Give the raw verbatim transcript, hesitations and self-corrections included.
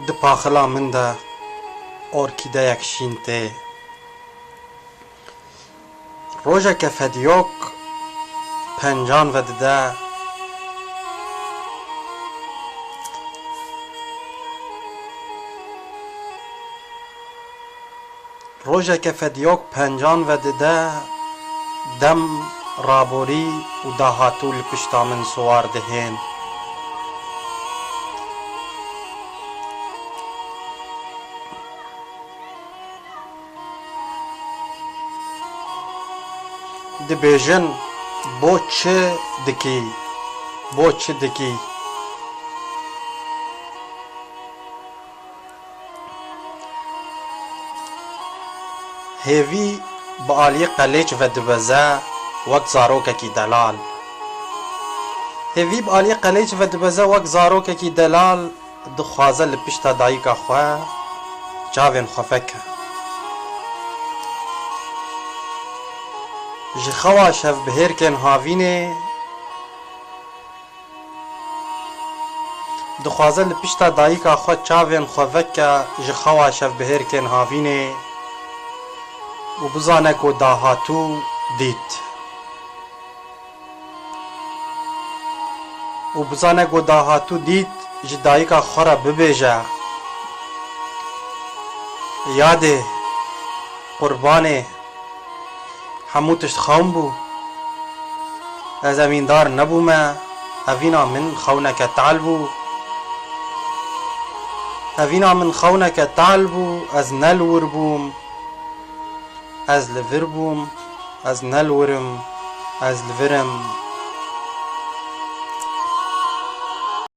Di paxila min de orkîdeyek şîn tê. Rojeke fediyok pencan vedide. Rojeke fediyok pencan vedide, dem, raborî û dahatû li pişta min siwar dihên. Dibêjin, bo çi dikî? Bo çi dikî? Hêvî bi aliyê qelêç vedibeze wek zarokekî delal. Hêvî bi aliyê qelêç vedibeze wek zarokekî delal, dixwaze li pişta dayika xwe çavên xwe veke. Ji xewa şevbihêrkên havînê Dixwaze li pişta dayika xwe çavên xwe veke ji xewa şevbihêrkên havînê û bizane ku dahatû dît. Û bizane ku dahatû dît, ji dayika xwe re bibêje, Yadê, qurbanê, hemû tişt xewn bû. Ez evîndar nebûme, evîna min xewneke tal bû. Evîna min xewneke tal bû, ez ne li wir bûm. Ez li vir bûm, ez ne li wir im, ez li vir im.